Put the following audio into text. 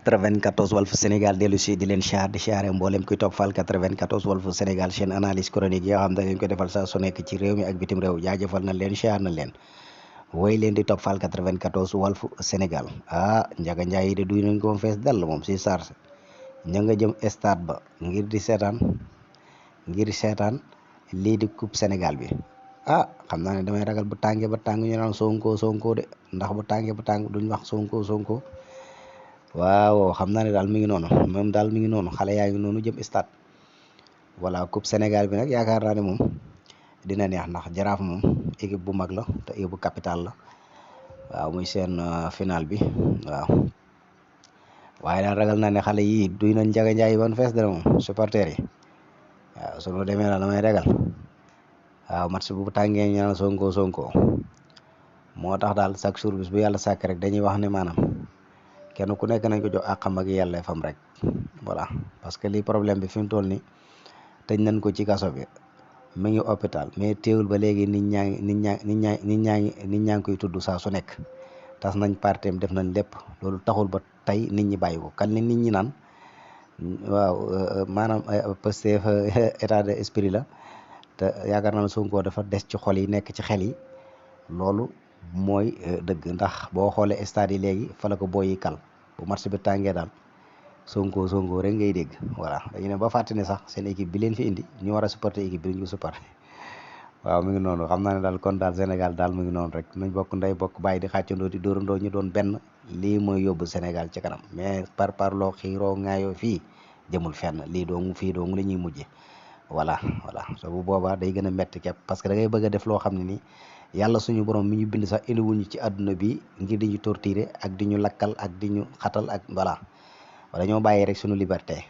94 Walf Sénégal dellu si di leen siyaare mboolem kuy topp fal 94 Walf Sénégal chaîne analyse chronique yi nga xam da ngeen ko defal saa su nekk ci réew mi ak bitim réew jaajëfal na leen siyaar na leen woy leen di topp fal 94 Walf Sénégal Njaga Njaay yi de duy nañ ko fees dell moom si sarse ña nga jëm stade ba ngir seetaan lii di coupe Sénégal bi xam naa ne damay ragal bu tàngee ba tàng ñu naan Sonko de ndax bu tàngee ba tàng duñ wax Sonko waaw xam naa ne daal mi ngi noonu moom daal mi ngi noonu xale yaa ngi noonu jëm stade voilà coupe Sénégal bi nag yaakaar naa ne moom dina neex ndax jaraaf moom équipe bu mag la te équipe bu capital la waaw muy seen final bi waaw waaye daal ragal naa ne xale yii duy nañ Njaga Njaay ban fees dana moom supporters yi waaw su ma demee la damay ragal waaw match bu tàngee ñu naan Sonko moo tax daal chaque jour bis bu yàlla sàkk rek dañuy wax ne maanaam kenn ku nekk nañ ko jox àqam ak yàlla fam rek voilà parce que lii problème bi fi mu toll nii tëj nañ ko ci kaso bi mi ngi hôpital mais teewul ba léegi nit ñaa ngi koy tudd saa su nekk tas nañ partem def nañ lépp loolu taxul ba tey nit ñi bàyyi ko kan ni nit ñi naan waaw maanaam Pastef état d'esprit la te yaakaar naa ne Sonko dafa des ci xol yi nekk ci xel yi loolu mooy dëgg ndax boo xoolee stade yi léegi fa la ko booyi kal bu match bi tàngee daal Sonko rek ngay dégg voilà dañu ne ba fàtte ne sax seen équipe bi leen fi indi ñu war a supporter équipe bi ñu supporter waaw mi ngi noonu xam naa ne daal kon daal Sénégal daal mu ngi noonu rek nañ bokk ndey bokk bàyyi di xàccandoo di dóorandoo ñu doon benn lii mooy yóbbu Sénégal ci kanam mais parloo xiiroo ŋaayoo fii jëmul fenn lii doomu fii doomu la ñuy mujje voilà so bu boobaa day gën a métti képp parce que da ngay bëgg a def loo xam ne nii yàlla suñu borom mi ñu bind sax indiwuñu ci àdduna bi ngir di ñu torturer ak di ñu lakkal ak di ñu xatal ak voilà wala ñoo bàyyi rek suñu liberté